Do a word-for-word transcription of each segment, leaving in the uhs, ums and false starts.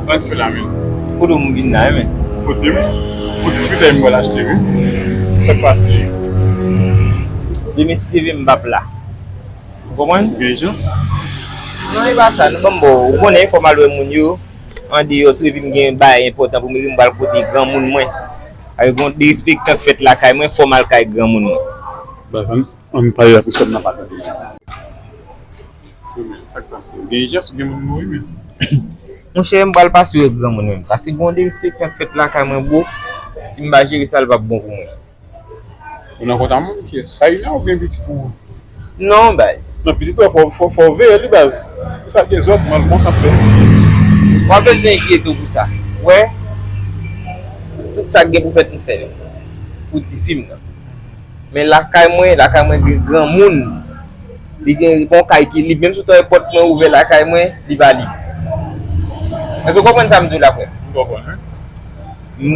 Sa k fè la menm? Kote w m vin la, men? Kote m? Pou dispitay m pral achte, wi. Sa k pase? Demen, si Dye vle, m p ap la. Ou konprann? Gen ijans? Non, e pa sa, non, ban m ba w. Ou konnen, fò m al wè moun yo andeyò tou, epi m gen bagay enpòtan pou m regle, m pral kote granmoun mwen. Ak yon derespektan k fèt lakay mwen, fò m al kay granmoun mwen. Ba, sa n, ann pale la pou sèl nan pa tande. Wi, men sa k pase? Gen ijans ou gen moun mouri, men? Monchè, m pral pase wè granmoun mwen. Paske gen yon derespektan k fèt lakay mwen, bro. Si m pa jere sa, l p ap bon pou mwen. Ou nan kont a moun ki sa, Ina, oubyen pitit ou? Non, baz. Non, pitit ou, fò, fò, fò w veye li, baz. Ti pou sa dezòd, mal bon sa fè ti. W ap bezwen enkyete w pou sa. Wè, tout sa k gen pou fèt, m fè l. Pou ti fi m nan. Men lakay mwen, lakay mwen gen granmoun. Li gen bon kay ki lib. Menm si w tande pòt mwen ouvè lakay mwen, li pa lib. Èske w konprann sa m di w la, frè? M konprann, wi. M,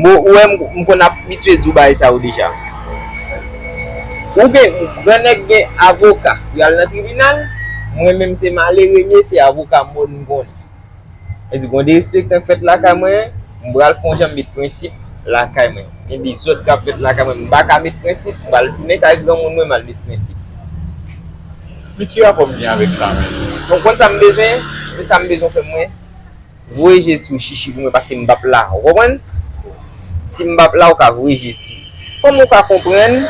mo, ou wè, m, m konn abitye di w bagay sa yo deja. Ou gen, gran nèg gen avoka, y al nan tribinal, mwen menm se malere m ye, se avoka mòn m konnen. Sa di, gon derespektan k fèt lakay mwen, m pral fè yon jan m met prensip lakay mwen. Gen dezòd k ap fèt lakay mwen, m pa ka met prensip, m pral tounen kay granmoun mwen, m al met prensip. Men ki rapò m gen avèk sa menm? Donk, konn sa m bezwen, men sa m bezwen fè mwen, voye Jezi sou Chichi pou mwen, paske m p ap la, ou konprann? Si m p ap la, ou ka voye Jezi. Kòman w ka konprann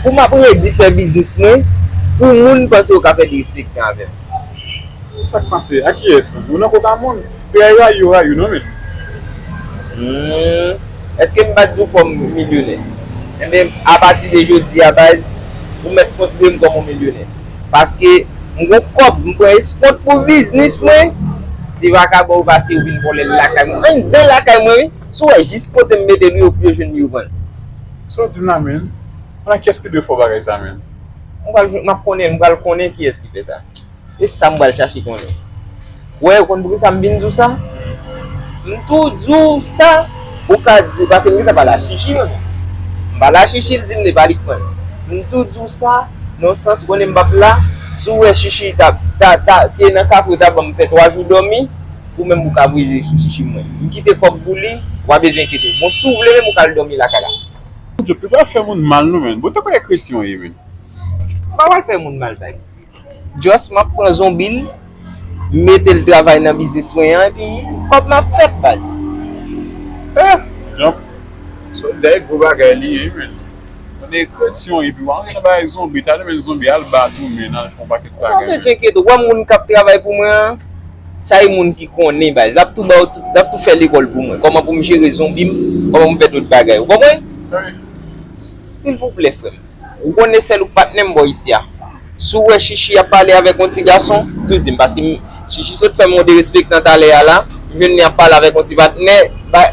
pou m ap redi fè biznis mwen pou moun panse yo ka fè derespektan avè m? Sa k pase? A kiyès menm? Ou nan kont a moun? P A yo rayi yo, rayi yo non, men. Hmm. Èske m pa t di w fò m milyonè? Enben, apati de jodi a, baz, ou mèt konsidere m kòm yon milyonè. Paske m gon kòb, m pran eskont pou biznis mwen. Ti vakabon yo pase, yo vin vòlè l lakay mwen. Anndan lakay mwen, wi. Si w wè jis kote m mete l, yo, yo jwenn li, yo pran l. Sa w di m la, men? Nan kiyès ki dwe fè w bagay sa, men? M pral jwenn, m ap konnen, m pral konnen kiyès ki fè sa. E sa m pral chache konnen. Wè, ou konn poukisa m vin di w sa? M tou di w sa, ou ka di, paske m gentan pale a Chichi, men. M pale a Chichi, l di m li pa li k pran l. M tou di w sa, nan sans, ou konnen m p ap la, si w wè Chichi ta, ta, ta, si e nan kafe w ta ban m fè twa jou dòmi, ou menm ou ka voye sou Chichi mwen. M kite kòb pou li, ou pa bezwen enkyete w. Bon, si w vle menm, ou ka al dòmi lakay la. Djòb, ou pa fè moun mal, non, men. Bon, te kwè kretyen w ye, men. M pa pral fè moun mal, baz. Just m ap pran zonbi l, m mete l travay nan biznis mwen an, epi kòb m ap fèt, baz. Eh, Jean, sa w di a e gwo bagay li ye, wi, men. Tande kretyon, epi w al nan bagay zonbi, talè men zonbi al bat ou, men al fè yon pakèt bagay. Ou pa bezwen enkyete w, wè moun k ap travay pou mwen an, sa e moun ki konnen, baz. L ap tou ba w tout, l ap tou fè lekòl pou mwen. Kòman pou m jere zonbi m, kòman pou m fè tout bagay. Ou konprann? Silvouplè, frè m. Ou konnen sèl ou patnè m bò isi a. Si w wè Chichi ap pale avèk yon ti gason, tou di m, paske m, Chichi sot fè m yon derespektan talè a la, m jwenn li ap pale avèk yon ti patnè, ba,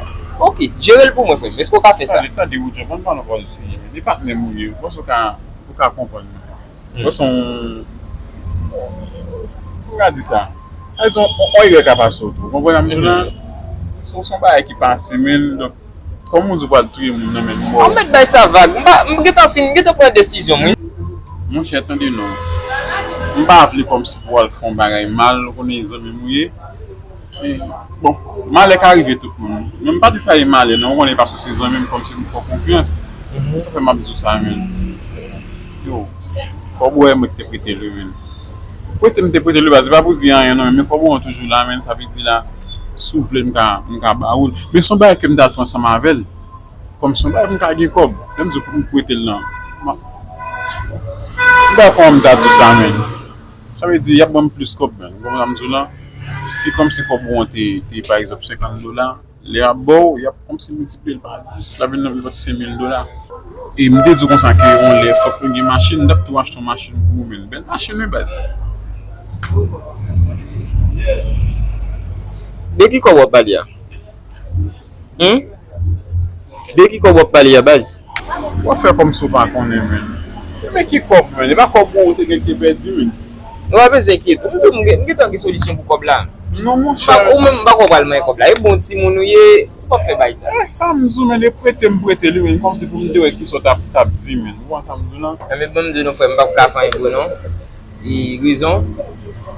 oke, jere l pou mwen, frè m. Èske w ka fè sa? Tande, tande, Woodjop, ann pale ankò isi. Li patnè m ou ye, ou panse w ka, ou ka konprann mwen. Ou se yon, m ka di sa. Sa vle di, yon, yon erè ka pase w tou. Ou konprann sa m di w la? Se, se yon bagay ki pase, men, donk, kòm ou di w pral touye moun nan, men, bon. Ou mèt bay sa vag. M pa, m gentan fin, m gentan pran desizyon m, wi. Monchè, tande non. M pa vle kòmsi pou w al fè yon bagay mal, ou konnen zanmi m ou ye. E, bon, malè ka rive tout moun. Men m pa di sa e malè, non, ou konnen paske se zanmi m, kòmsi m fè w konfyans. Se sa fè m ap di w sa, men. Yo, kòb ou wè mwen ki te prete l wi, men. Prete m te prete l wi, baz, se pa pou di anyen, non, men kòb ou an toujou la, men, sa vle di la, si w vle, m ka, m ka ba ou l. Men se yon bagay ke m t al fè ansanm avè l. Kòm se yon bagay pou m ka gen kòb, lè m di w pou m prete l lan. M pa, m pa konn m ta di w sa, men. Sa vle di, y ap ban m plis kòb, men. Ou konprann sa m di w lan? Si kòmsi kòb ou an te, te, pa egzanp, senkant dola, lè y ap ba w, y ap kòmsi miltipliye l pa dis, l ap vin nan ven senk mil dola. E m te di w konsa ke yon lè fòk mwen gen machin, m t ap tou achte yon machin pou ou, men. Bèl machin, wi, baz. De ki kòb w ap pale a? Humm? De ki kòb w ap pale a, baz? W ap fè kòmsi w pa konnen, men. Men ki kòb, men? E pa kòb ou te gen ki pèdi, men. Ou pa bezwen enkyete w. M di w, m gen, m gentan gen solisyon pou kòb la. Non, monchè. Ou menm, m pa kwè w pral manyen kòb la. E bon timoun ou ye, ou p ap fè bagay sa. Eh, sa m di w, men, e prete m prete li, men, kòmsi pou m te wè kisa w t ap, t ap di, men. Ou konn sa m di w lan? Enben, ban m di w non, frè m, m p ap ka fè anyen pou ou, non. E rezon,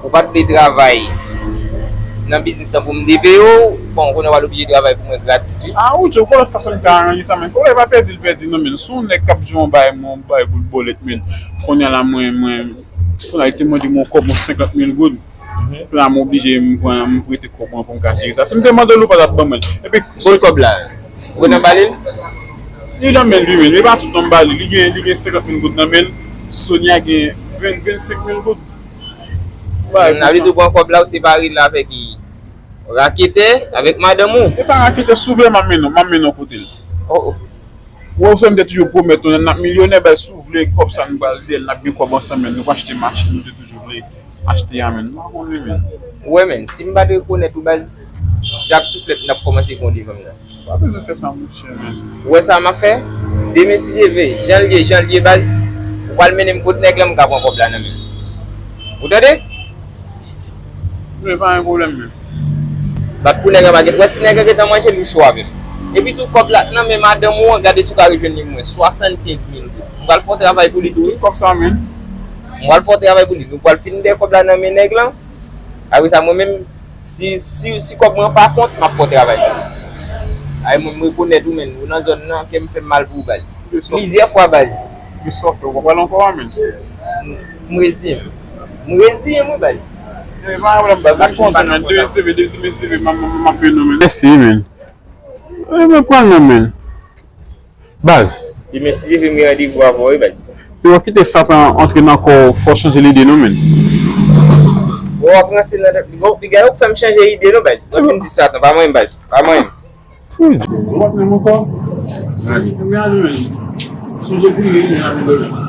ou pa t vle travay nan biznis lan pou m depeye w, bon, kounye a w pral oblije travay pou mwen gratis, wi. A, ou di, ou konn lòt fason m ka aranje sa, men. Kòb la pa pèdi, l pèdi, non, men. Si yon nèg k ap di yon bagay, mwen, yon bagay boul bòlèt, men. Kounye a la, mwen, mwen, kounye a, li te mande mwen yon kòb, yon senkant mil goud. Kounye a, mwen oblije, m pran, m prete kòb mwen pou m ka jere sa. Si m te mande l, ou pa t ap ban mwen. Epi, bon, kòb la. Ou gentan ba li l? Li nan men l, wi, men. E pa tout non m ba li. Li gen, li gen senkant mil goud nan men l. Sonia gen ven, vennsenk mil goud. Sa vle di ou pran kòb la, ou separe l avèk raketè, avèk madanm ou. E pa raketè, si w vle, m ap mennen w, m ap mennen w kote l. Oh, oh. Ou wè, ou sa m te toujou pwomèt nou, n ap milyonè, baz, si w vle, kòb sa nou pral dèyè l, n ap gen kòb ansanm, men nou pral achte machin, nou te toujou vle achte a, men. M pa konnen, men. Ou wè, men, si m pa t rekonèt ou, baz, chak souflèt n ap kòmanse gon devan m nan. Pa bezwen fè sa, monchè, men. Ou wè sa m ap fè? Demen, si Dye vle, jan l ye, jan l ye, baz, ou pral mennen m kot nèg lan, m ka pran kòb la nan men l. Ou tande? Men pa gen pwoblèm, men. Bat pou nèg lan pa gen. Wè, si nèg lan gentan manje l, ou cho avè m. Epi tou, kòb la nan men madanm ou an, gade si w ka rejwenn li pou mwen, swasannkenz mil goud. M pral fè yon travay pou li tou, wi. Tout kòb sa, men. M pral fè yon travay pou li. Nou pral fin dèyè kòb la nan men nèg lan. Apre sa, mwen menm, si, si, si kòb mwen pa kont, m ap fè yon travay pou li. Ay, mwen, m rekonèt ou, men. Ou nan zòn nan, kè m fè m mal pou ou, baz. Plizyè fwa, baz. Gen sa w fè, ou pa pral ankò a, men. M reziyen m. M reziyen m, wi, baz. E pa yon pwoblèm, baz. M kontan, men. Demen si Dye vle, demen si Dye vle, m, m, m ap vin non, men. Mèsi, men. E mwen pral non, men. Baz. Demen si Dye vle, m gen randevou avè w, wi, baz. Yo kite Satan antre nan kò w, fò w chanje lide, non, men. Bon, w ap ranse nan tèt li. Bon, piga yo k fè m chanje ide, non, baz. W ap vin di Satan, pa mwen, baz. Pa mwen. Wi, w ap menm ankò. Gade. Gade, men. Sonje priye, men, gade, men.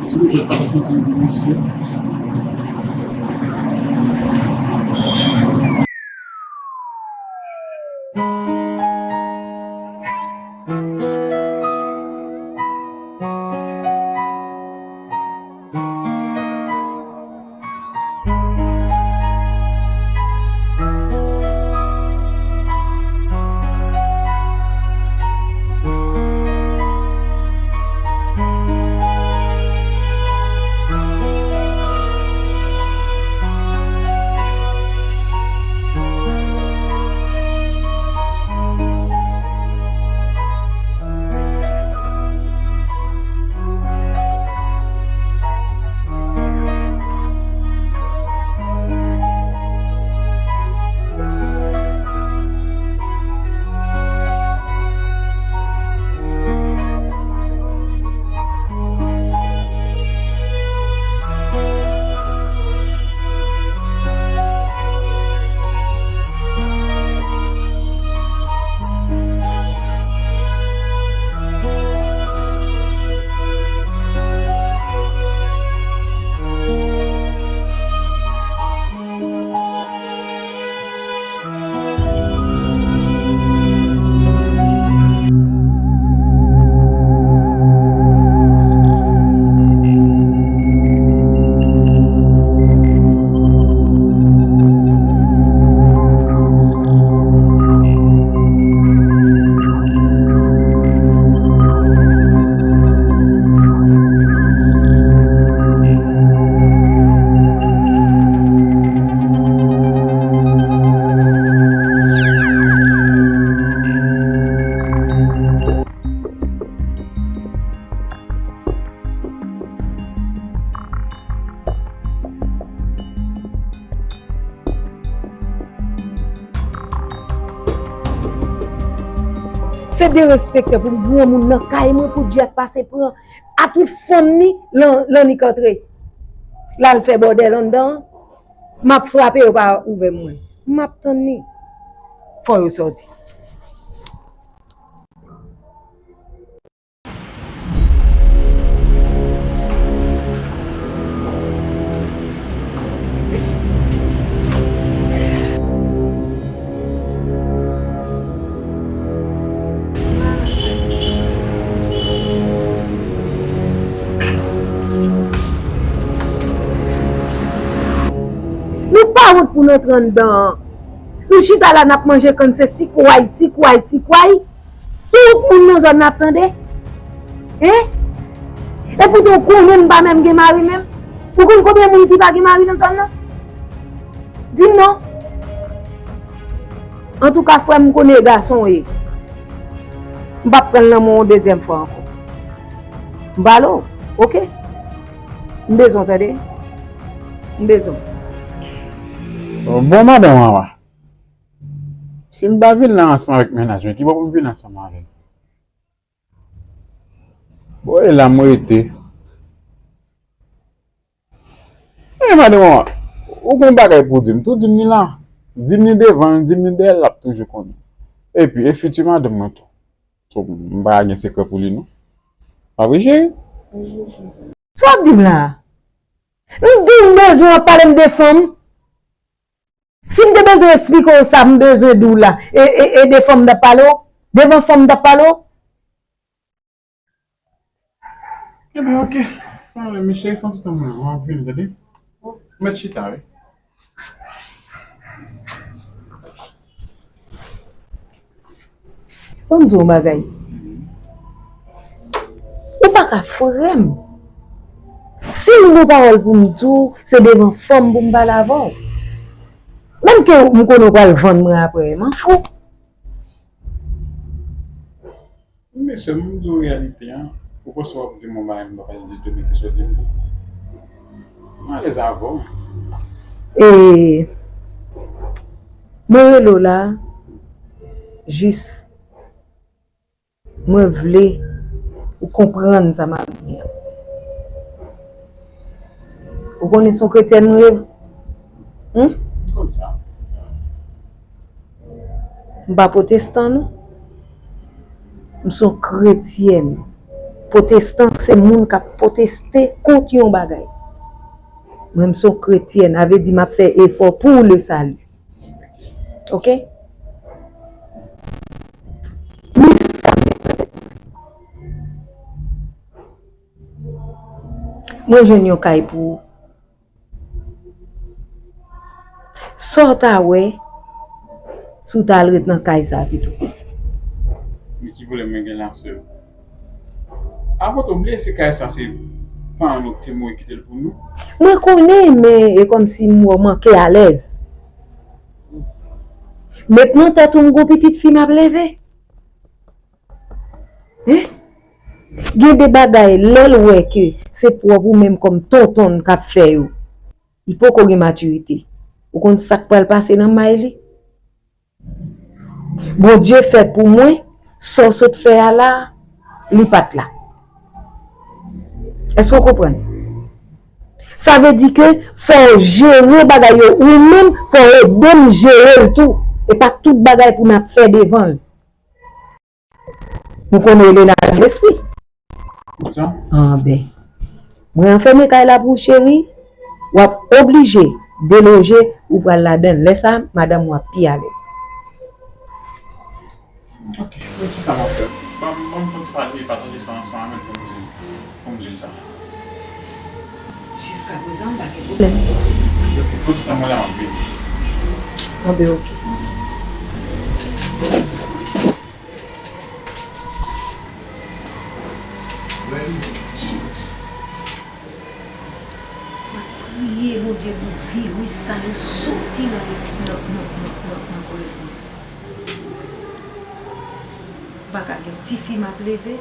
Ti kout jwèt pa t ap konprann pou misye. Se derespektè pou m granmoun nan kay mwen pou dyèt pase pran a tout fanm ni lan, lannik antre. L al fè bòdèl anndan an. M ap frape, yo pa ouvè mwen. M ap tann li. Fò yo sòti. Nou pa wont pou n antre anndan an. Nou chita la, n ap manje kann, se sikway, sikway, sikway. Tout moun nan zòn nan ap tande. Hein? E poutan ou konnen m pa menm gen mari menm. Ou konn konbyen moun ki pa gen mari nan zòn nan? Di m non. Antouka, frè m, m konnen e gason w ye. M p ap pran l nan men w yon dezyèm fwa ankò. M pale w, oke? M bezwen w, tande? M bezwen w. Bon, madanm Wawa, si m pa vin la ansanm avèk mennaj mwen, ki bò pou m vin ansanm avè l? Bon, e la m rete. E madanm Wawa, ou gon bagay pou w di m tou, di m ni la. Di m ni devan l, di m ni dèyè l, l ap toujou konnen. Epi, e fiti madanm mwen tou. So, m pa gen sekrè pou li, non. Pa vre, cheri? Sa w ap di m la a? M di w m bezwen w ap pale m de fanm. Si m te bezwen eksplike w sa m bezwen di w la, e, e, e de fanm m t ap pale w? Devan fanm m t ap pale w? Ebyen, oke. Pale, mesye, fè m ti tan mwen, m ap vini, tande? Ou mèt chita, wi. Ban m di w yon bagay. Ou pa ka frè m. Si m gon pawòl pou m di w, se devan fanm pou m pale avè w. Menm ke m konnen w pral vann mwen apre, m an fou. Mesye, m di w reyalite an, ou panse w ap di m yon bagay m pa pral di demen ki soti m tou. M alèz avè w. E mwen rele w la, jis mwen vle ou konprann sa m ap di a. Ou konnen se yon kretyèn mwen ye? Hum? Kòmsa. M pa pwotestan, non. M se yon kretyèn. Pwotestan, se moun k ap pwoteste kont yon bagay. Mwen, m se yon kretyèn. Sa vle di m ap fè efò pou le salut. Oke? Men sa m te tande. Mwen jwenn yon kay pou ou. Sa w ta wè si w t al ret nan kay sa a pito? Men ki pwoblèm mwen gen la, sè? Akote w bliye si kay sa se paran nou ki te mouri kite l pou nou? Mwen konnen, men e kòmsi m wè w manke alèz. Met nan tèt ou m gon pitit fi m ap leve. Hein? Gen de bagay, lè l wè ke se pwòp ou menm kòm tonton l k ap fè yo, li poko gen matirite. Ou konn sa k pral pase nan may li? Bondye fè pou mwen, sa w sot fè a la, li pa t la. Èske w konprann? Sa vle di ke fò w jere bagay yo ou menm, fò w ede m jere l tou. E pa tout bagay pou n ap fè devan l. Ou konnen Elena lespri. Konsa? Anben. Mwen anfèmen kay la pou ou, cheri. W ap oblije deloje, ou pral ladan l. Lè sa a, madanm ou ap pi alèz. Ok. Men kisa m ap fè? Ban m, ban m fè yon ti pale, pataje sa ansanm avè l pou m di l, pou m di l sa. Jiskaprezan, m pa gen pwoblèm. Ok, fè yon ti tan mwen la, m ap vini. Anben, ok. M ap priye Bondye pou viris sa yo soti nan, nan, nan, nan, nan, nan kò yo. Pa ka gen tifi m ap leve,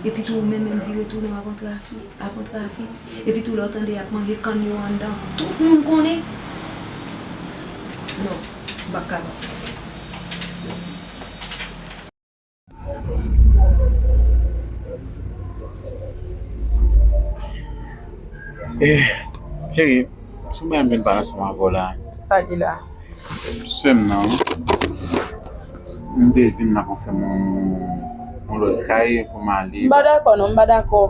epi tou ou menm menm vire tounen w ap antre a fi, ap antre a fi, epi tou lè w tande y ap manje kann yo anndan, tout moun konnen. Non, m p ap kapab. Eh, cheri, sou bagay m vin pale ansanm avè w la. Sa ki la? Sè m nan, m te di m n ap fè m yon, yon lòt kay pou m ale. M pa dakò non, m pa dakò.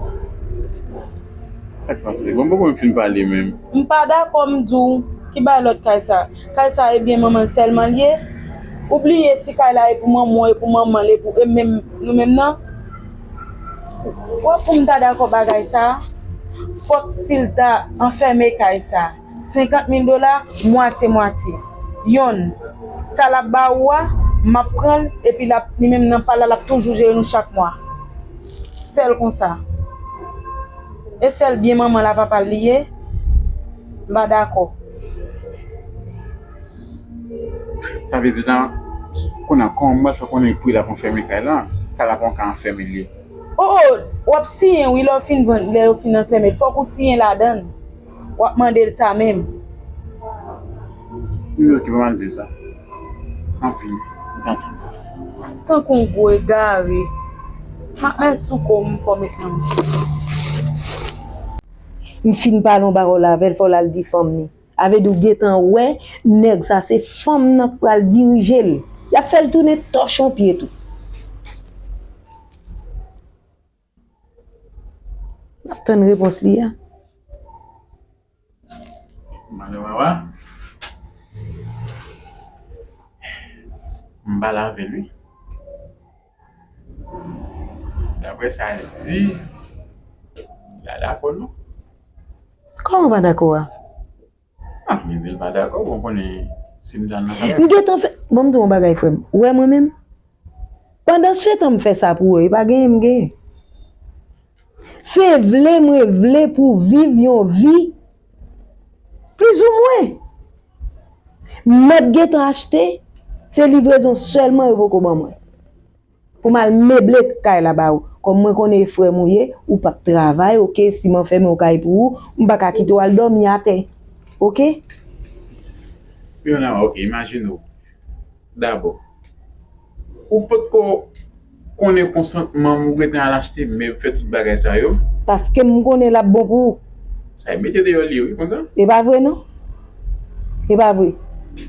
Sa k pase? Bon, m poko menm fin pale menm. M pa dakò, m di w, ki bay lòt kay sa? Kay sa, ebyen, manman l sèlman l ye? Ou bliye si kay la e pou manman w, e pou manman l, e pou e menm, nou menm nan? W ap pou m ta dakò bagay sa? Fòk si l ta anfème kay sa, senkant mil dola, mwatye mwatye. Yonn, sa l ap ba ou a, m ap pran l, epi l ap, li menm nan pa l la, l ap toujou jere nou chak mwa. Sèl konsa. E sèl byen manman l a papa l li ye? M pa dakò. Sa vle di la, kounye a, kòman m pral fè konnen pri l ap anfèmen kay la? Kay la pa yon kay anfèmen li ye. O, o, w ap siyen wi, lè w fin vann, lè yo fin anfèmen l, fòk ou siyen ladan l. W ap mande l sa menm. Wi, oke, pa mal di l sa. Tanpri, tanpri. Tankou yon gwo egare. M ap mèt sou kò w, m fò w met nan men. M fin pale yon pawòl avè l, fò l al di fanm li. Avè di w gentan wè, nèg sa se fanm nan k pral dirije l. Y ap fè l tounen tòch yon pye tou. M ap tann repons li a. Mano Wawa. M pale avè l wi. Daprè sa l di, li pa dakò non. Kòman pa dakò a? Ah, li di l pa dakò, bon, konnen si m ta nan kay. M gentan fè, bon, m di w yon bagay, frè m. Ou wè mwen menm? Pandan se tan m fè sa pou yo, e pa genyen m genyen. Se vle mwen vle pou viv yon vi plizoumwen. M mèt gentan achte, se livrezon sèlman yo poko ban mwen. Pou m al meble kay la ba ou. Kòm mwen konnen e frè m ou ye, ou p ap travay, oke, si m anfèmen yon kay pou ou, m pa ka kite w al dòmi atè. Oke? Fiona, oke, imajine w. Dabò, ou potko konnen konsantman m ou gentan al achte mèb, fè tout bagay sa yo? Paske m konnen l ap bon pou ou. Sa e mete deyò li ye wi, konsa? E pa vre non. E pa vre.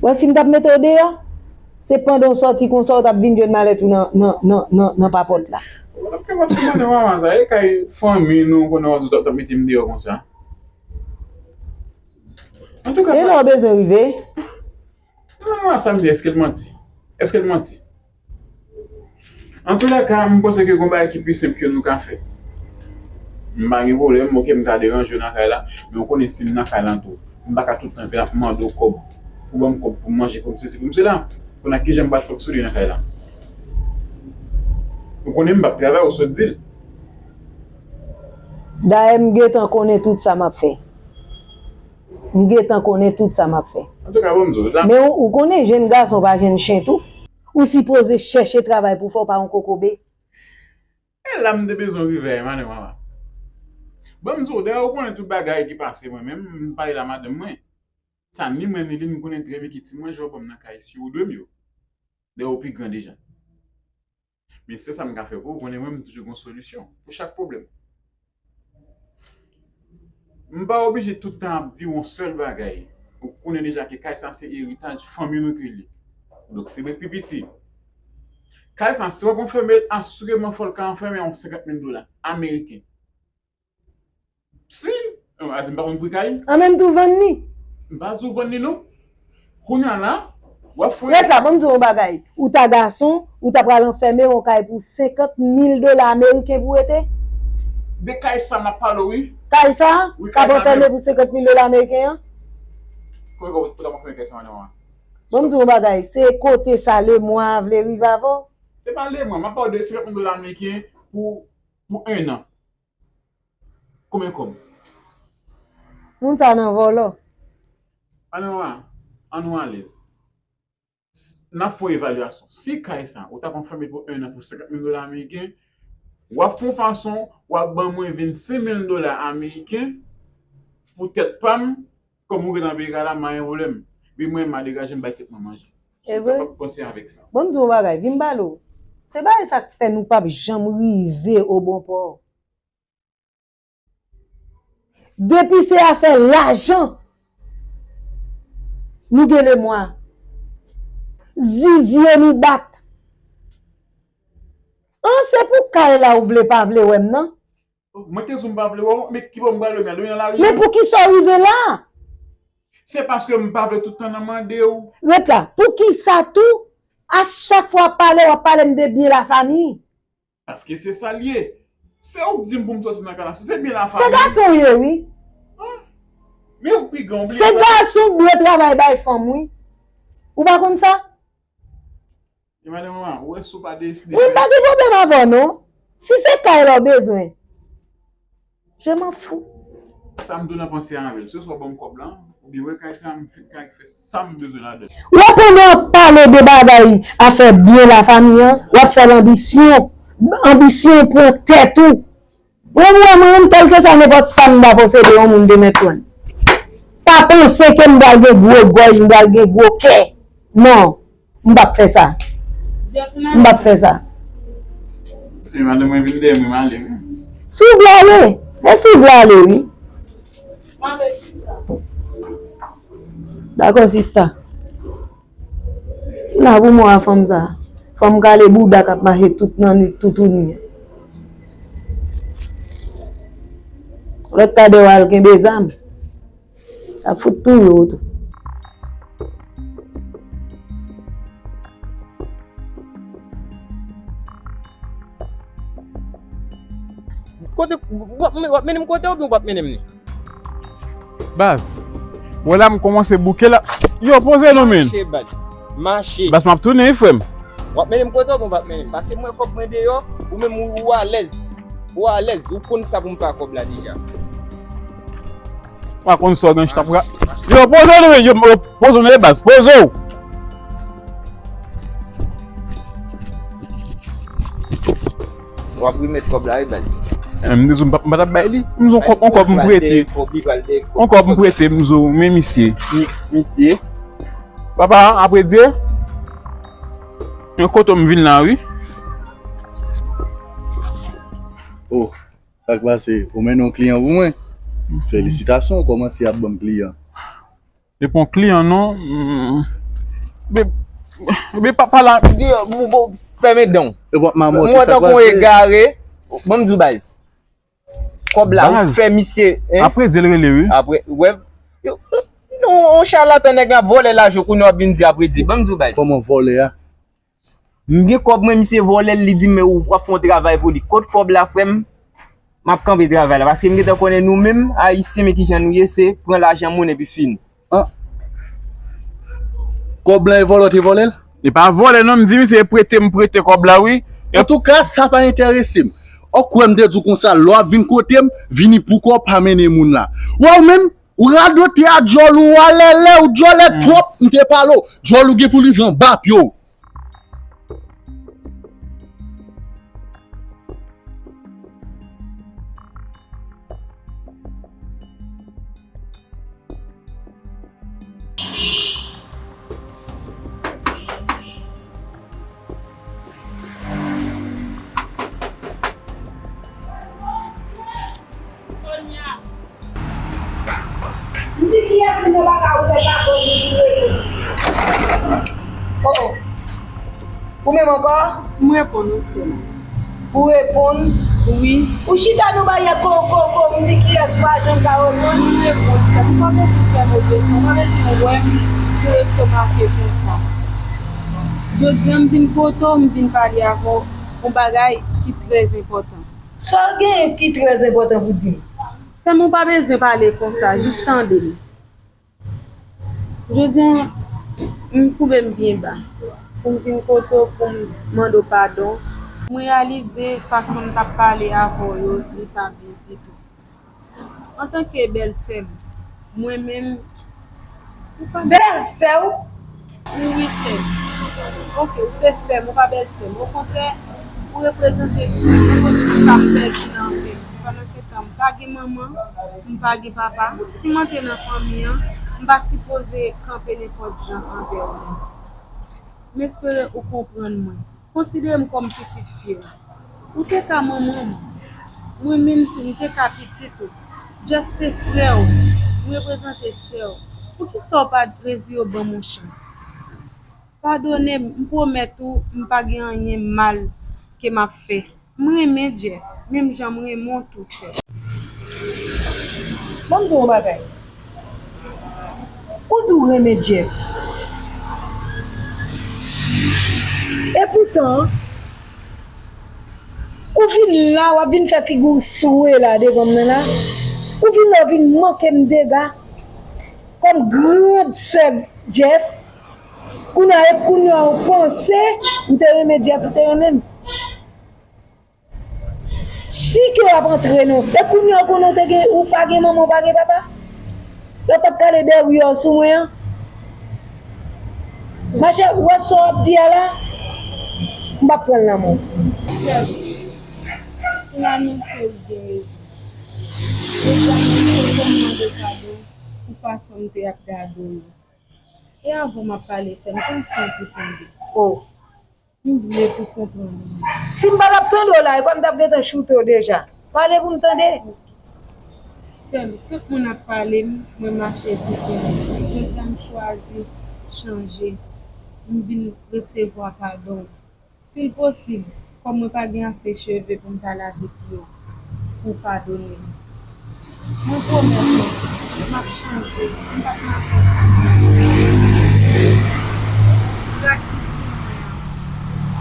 Wè si m t ap mete w deyò, se pandan w sòti konsa w t ap vin jwenn malèt ou nan, nan, nan, nan, nan papòt la. Ou t ap kapab fè madan mama sa, e kay fanmi nou konnen w ap, w t ap mete m deyò konsa. Antouka, e lè w bezwen rive. Madan mama sa m di, èske l manti? Èske l manti? Antoulèka, m panse ke gon bagay ki pi senp ke nou ka fè. M pa gen pwoblèm, oke, m ka deranje w nan kay la, men w konnen si m nan kay la tou, m pa ka tout tan vin ap mande w kòb pou ban m kòb pou m manje, pou m sesi, pou m sela. Kounye a, kijan m pral fè w souri nan kay la? Ou konnen m p ap travay, ou sot di l. Dayè, m gentan konnen tout sa m ap fè. M gentan konnen tout sa m ap fè. Antouka, ban m di w, la. Men ou, ou konnen jenn gason pa jenn chen tou. Ou sipoze chèche travay pou fè w pa yon kokobe. E la m te bezwen rive a, madan mama. Ban m di w, dayè ou konnen tout bagay ki pase mwen menm, m pale la madanm mwen. Sa ni mwen ni li, m konnen trè byen ki ti mwen, jan w ban m nan kay, si ou dwe m yo. Dayè ou pi gran deja. Men se sa m ka fè pou ou, konnen mwen, m toujou gon solisyon pou chak pwoblèm. M pa oblije tout tan ap di w yon sèl bagay. Ou konnen deja ke kay sa se eritaj fanmi nou ke li. Donk, se mwen k pi piti. Kay sa, si w ap anfèmen l, asireman fò l ka anfèmen yon senkant mil dola ameriken. Si, a di m pa konn pri kay. An menm tou vann li. M pa di w vann li non. Kounye a la, w ap fè. Ret la, ban m di w yon bagay. Ou ta gason, ou ta pral anfèmen yon kay pou senkant mil dola ameriken pou rete? De kay sa m ap pale w wi. Kay sa? Wi, k ap anfèmen pou senkant mil dola ameriken an? Kòman ou t ap anfèmen kay sa, madan mama? Ban m di w yon bagay. Se kote sa lemwa vle rive avè w? Se pa lemwa, m ap pale w de senkant mil dola ameriken pou, pou en an. Konbyen kòb? Moun sa nan vòlò. Ann, ann nou alèz. N ap fè yon evalyasyon. Si kay sa, ou t ap anfèmen pou en an pou senkant mil dola ameriken, w ap fè yon fason, w ap ban mwen vennsenk mil dola ameriken pou tèt pa m, kòm ou ret nan peyi la, m pa gen pwoblèm. Men mwen, m a degaje m bay tèt mwen manje. Si w kapab panse avèk sa. Bon, m di w yon bagay, vin m pale w. Se bagay sa k fè nou p ap janm rive obonpò. Depi se afè lajan, nou gen lemwa. Zizye nou bat. An, se pou kay la ou vle pa vle wè m nan. Mwen te di w m pa vle wè w, men ki bò m pral wè m, al wè nan lari? Men poukisa w rive la? Se paske m pa vle tout tan nan mande w. Ret la. Poukisa tou, a chak fwa w ap pale, w ap pale m de byen lafanmi? Paske se sa l ye. Se ou k di m pou m sòti nan kay la. Si se byen lafanmi. Se gason w ye, wi. An? Men ou pi gran, ou bliye sa. Se gason k dwe travay bay fanm, wi. Ou pa konn sa? E madan mama, ou wè si w pa deside. Wi, m pa gen pwoblèm avè w, non. Si se kay la w bezwen. Je m'en fous. Sa m tou nan panse a avè l. Se swa ban m kòb la, oubyen wè kay sa, m fin kay fè sa m bezwen ladan l. Wè pandan w ap pale de bagay afè byen lafanmi an, w ap fè l anbisyon. Anbisyon pran tèt ou. Ou wè mwen menm, kèlkeswa nenpòt sa m ta posede yon moun te mèt pran l. Pa panse ke m pral gen gwo gòj, m pral gen gwo kè. Non, m p ap fè sa. M p ap fè sa. E madanm mwen vin dèyè mwen, m ale wi. Si w vle ale, e si w vle ale wi. Dakò sista. M la pou mò a fanm sa. Fanm kale bouda k ap mache tout nan nwit toutouni an. Lòt kadè w al kenbe zam. Ap fout touye w tou. Kote w ap mennen m kote oubyen w p ap mennen m ni? Baz, wè la m kòmanse bouke la. Yo, poze non men. Mache baz. Mache. Baz, m ap tounen wi frè m. W ap mennen m kote oubyen w p ap mennen m? Paske mwen kòb mwen deyò, ou menm ou alèz. Ou alèz, ou konn sa pou m fè ak kòb la deja. Pa konn sa w gen chita pou ka. Yo, poze w wi, yo, yo, poze w wi baz, poze w. W ap remèt kòb la wi baz. Eh, m di sou m pa t ap bay li. M di yon kòb, yon kòb m prete. Yon kòb m prete, m di men misye. Misye. Papa, apre Dye. Yon kote m vin la wi. Oh. Sa k pase? Ou mennen yon kliyan pou mwen? Felisitasyon, ou kòmanse ap ban m kliyan. E pa yon kliyan non. Men, men papa la, fèmen dan w. E w ap mamòte, sa k pase? Mwen tankou yon egare, ban m di w baz. Kòb la, ou fè misye. Apre Dye l rele wi. Apre, wè. Non, yon chalatan nèg la vòlè lajan w kounye a w ap vin di apre Dye. Ban m di w baz. Kòman vòlè a? M gen kòb mwen, misye vòlè l, li di m men ou ap fè yon travay pou li. Kot kòb la frè m? M ap kanpe travay la. Paske m gentan konnen nou menm, Ayisyen, men kijan nou ye, se pran lajan moun epi fini. An. Kòb la e vòlè w te vòlè l? E pa vòlè non, m di misye e prete m prete kòb la wi. Antouka, sa pa enterese m. Ou kwè m te di w konsa, lè w ap vin kote m, vini pou kò w, pa mennen moun la. Wè w menm, Ou radote a djòl ou, ou alèlè, ou djòlè twòp, m te pale w. Djòl ou gen pou li vin anba pye w. Sonia. M di kiyès moun nan pa ka ouvè kapòt li pou rete. Oh oh. Ou menm ankò? M reponn wi sè m. Ou reponn? Wi. Ou chita nan baryè ko ko ko, m di kiyès ou pa janm ka reponn? M reponn sè m. Ou pa bezwen fè m obesan, ou pa bezwen wè m tou estomake konsa. Jodi a m vin kote w, m vin pale avè w yon bagay ki trè enpòtan. Sa w genyen ki trè enpòtan pou di m? Sè m, ou pa bezwen pale konsa, jis tande m. Jodi a, m twouve m byen ba pou m vin kote w pou m mande w padon. M reyalize fason m t ap pale avè w yo, li pa byen ditou. Antanke bèlsè m, mwen menm, ou pa... Bèlsè w? Wi, wi, sè m. Oke, ou se sè m, ou pa bèlsè m. Okontrè, ou reprezante tout sa m pèdi nan vi m. Pandan se tan, m pa gen manman, m pa gen papa. Si mwen te nan fanmi an, m pa sipoze kanpe nenpòt jan anvè w menm. M espere ou konprann mwen. Konsidere m kòm pitit fi w. Ou te ka manman m. Mwen menm tou, m te ka pitit ou. Jeff se frè w. M reprezante sè w. Poukisa w pa t rezire w ban m yon chans? Padone m, m pwomèt ou m pa gen anyen mal ke m ap fè. M renmen Jeff, menm jan m renmen w tou, sè. Ban m di w yon bagay. Ou di w renmen Jeff. Epoutan, ou vin la, w ap vin fè figi w swe la devan m nan la. Ou vin la, w vin manke m dega. Kòm grand sè Jeff, kounye a, e kounye a ou panse m te renmen Jeff, ou te renmen m. Si ke w ap antre non. E kounye a ou konnen ou te gen, ou pa gen manman, ou pa gen papa? Lè w t ap kale dèryè w sou mwen an. Machè, ou wè sa w ap di a la? M p ap pran l nan men w. Sèl, pou anonse w gen rezon. Deja, mwen te konn mande padon pou fason m te ap gade w yo. E avan m ap pale, sè m, tann si w pou tande. Oh. M vle pou konprann mwen. Si m pa t ap tande w la, e kwè m t ap gentan choute w deja. Pale pou m tande. Sè m, tout moun ap pale m, mwen mache pou kò m. Jodi a m chwazi chanje. M vin resevwa padon w. Si l posib, kòm mwen pa gen ase cheve pou m t al avèk yo, pou w padone m. Mwen pwomèt ou, m ap chanje, m p ap mache. Gad ki sou mwen an,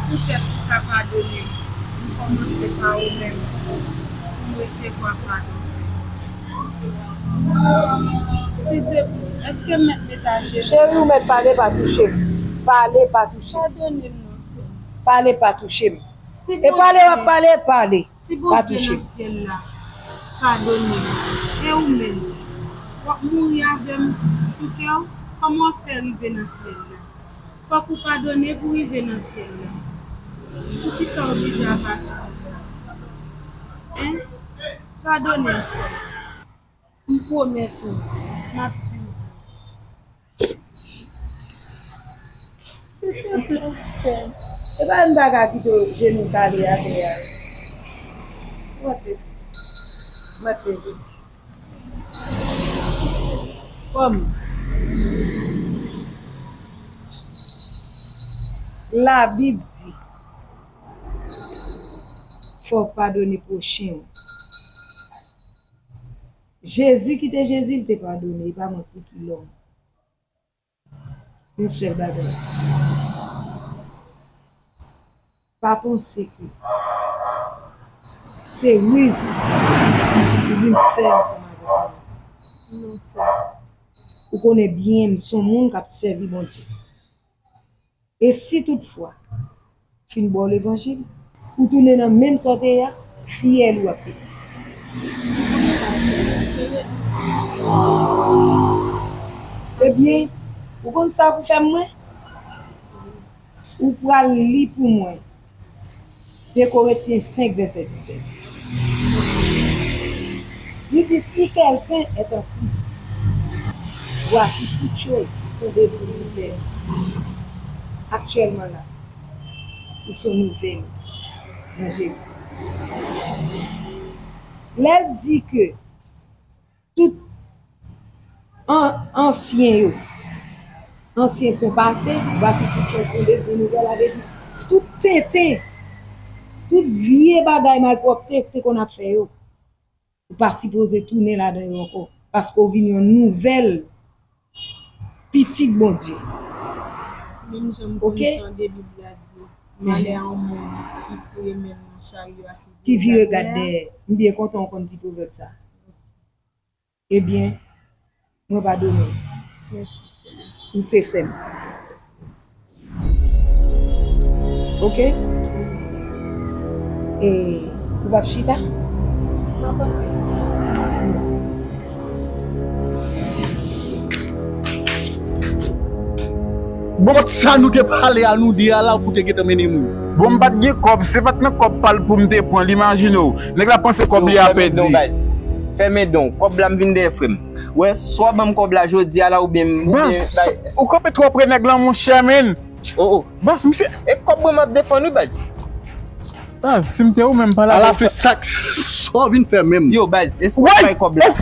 poutèt ou ka padone m, m kòmanse pa ou menm, pou m resevwa padon. Silvouplè, èske m mèt mete a jenou? Cheri, ou mèt pale, pa touche m. Pale, pa touche m. Padone m non, sè. Pale, pa touche m. Si E pale w ap Bondye, pale, pale. Si Pa Bondye touche nan m. Syèl la padone m, e ou menm, w ap mouri avè m sou kè w, kòman w ap fè rive nan syèl la? Fòk ou padone pou rive nan syèl la. Poukisa w oblije ap aji konsa? Hein? Padone m, sè. M pwomèt ou, m ap swiv ou. Silvouplè, sè. E pa m ta ka kite w jenou kale atè a. Mwen te di. Mwen te di. Kòm Labib di, fò w padone pwochen w. Jezi ki te Jezi, l te padone, e pa mwen ki lòm. Yon sèl bagay. Pa panse ke se riz ou vin fè ansanm avèk mwen. Non, sè. Ou konnen byen m se yon moun k ap sèvi Bondye. E si toutfwa, fin ba w levanjil, ou tounen nan menm sa w te ye a, fyèl ou ap pete. Ebyen, ou konn sa pou fè mwen? Ou pral li pou mwen de Korentyen senk, vèsè disèt. Li di, si quelqu'un est en Christ, voici toutes choses sont devenues nouvelles. Aktyèlman la, ils sont nouvelles dans Jésus. Lè l di ke tout an, ansyen yo, ansyen son pase, voici toutes choses sont devenues nouvelles, sa vle di, tout tenten, tout vye bagay malpwòpte ou te konn ap fè yo, ou pa sipoze tounen ladan yo ankò, paske w vin yon nouvèl pitit Bondye. Menm jan m konn tande Bib la di, malè a yon moun ki foure men l nan charyo a ki vire gad dèyè. M byen kontan w konn di pwovèb sa. Ebyen, mwen padone w. Ou se sè m. Oke? E ou p ap chita? Bon, sa nou te pale a nou de a la, ou te gentan mennen moun. Bon, m pa t gen kòb, se pa t nan kòb pa l pou m te pran l, imajine w. Nèg la panse kòb li a pèdi. Fèmen don, kòb la m vin dèyè frè m. Wè, swa ban m kòb la jodi a la oubyen m, oubyen bay. Ou kanpe twò pre nèg lan, monchè, menn. Oh, oh. Bas, misye. E kòb mwen m ap defann wi, baz. Baz, si m te ou menm pa la. Ala fè sa, sa w vin fè menm. Yo, baz, èske w bay kòb la?